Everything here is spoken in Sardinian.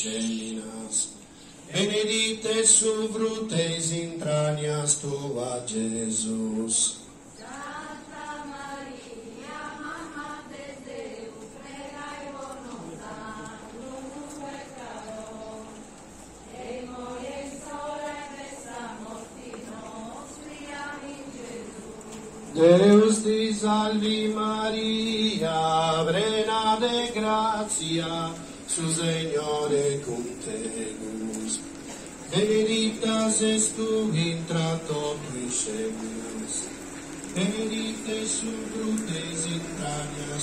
feminas, benedictu est su fructu 'e is intragnas tuas, Gesùs. Santa Maria, Mama de Deus, pregai po nosatrus peccadoris, e immoi e in s'ora de sa morti nostri. Amen. Gesùs. Deus ti salvi Maria, prena de grazia, su Segnore cun tegus. Benedicta ses tui intra totu is feminas, benedictu est su fructu 'e is intragnas.